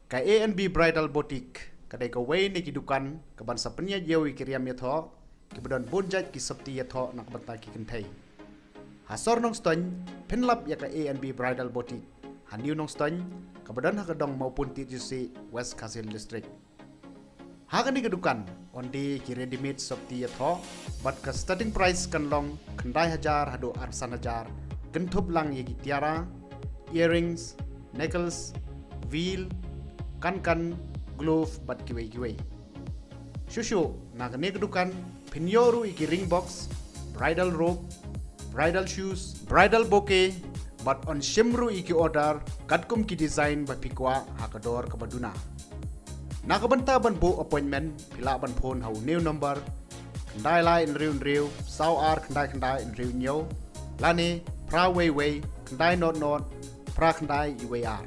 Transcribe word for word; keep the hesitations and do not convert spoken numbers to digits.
Ka A and B Bridal Boutique ka dei kawei na ki dukan kaban sa pynïaid ïew ïa ki riam ïathoh kiba don bun jait ki sopti ïathoh na ka bynta ki kynthei. Ha sor Nongstoiñ, pynlap ïa ka A and B Bridal Boutique ha New Nongstoiñ, kaba don ha ka dong Mawpun Tied Jusi, West Khasi Hills District. Ha kane ka dukan, ym dei ki ready-made sopti ïathoh, bad ka starting price kan long khyndai hajar haduh arphew san hajar, kynthup lang ïa ki tiara, earrings, necklace, veil, kankan, glove bad kiwei kiwei. Shuh shuh, na kane ka dukan, phin ïoh ruh ïa ki ring box, bridal robe, bridal shoes, bridal bouquet, bad yn shim ruh ïa ki order katkum ki design ba phi kwah ha ka dor kaba duna. Na ka bynta ban book appointment, phi lah ban phone ha une u number, khyndai lai hynriew hynriew saw ar khyndai khyndai hynriew hynñiew, lane phra wei wei khyndai nod nod phra khyndai wei ar.